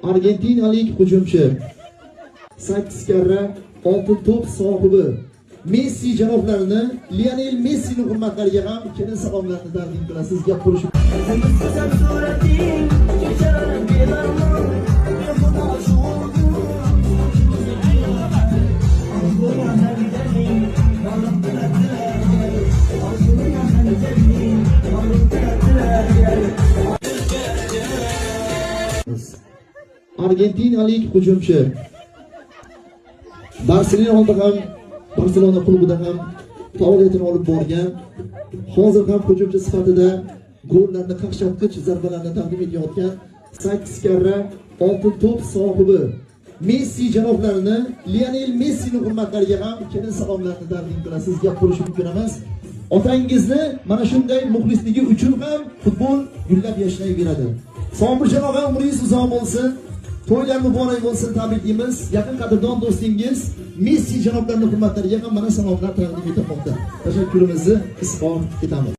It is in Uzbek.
Argentinalik hujumchi, 8 karra Oltin to'p sohibi Messi janoblarini, Lionel Messini hurmatlariga ham kelin salomlarni taqdim qilasiz. Gap bo'lishi Güzel suretin geçer bir armağan. Bir şu oldu. Argentinalik hujumchi, Barselonada ham, Barselona klubida ham faoliyatini olib borgan, hozir ham hujumchi sifatida gollarni qaqshatqich zarbalarni taqdim etayotgan 8 karra Oltin to'p sohibi Messi janoblarini, Lionel Messini hurmatlariga ham kelin salomlarni taqdim qilasiz. Gap bo'lishi mumkin emas. Otangizni mana shunday muxlisligi uchun ham futbol gullab yashnayveradi. Sobirjon og'a, umringiz uzoq bo'lsin. To'ylar muborak bo'lsin, tabriklaymiz. Yaqin qadrdon do'stingiz Messi janoblarini hurmatlariga ham mana salomlar taqdim etilmoqda. Tashakkurimizni izhor etamiz.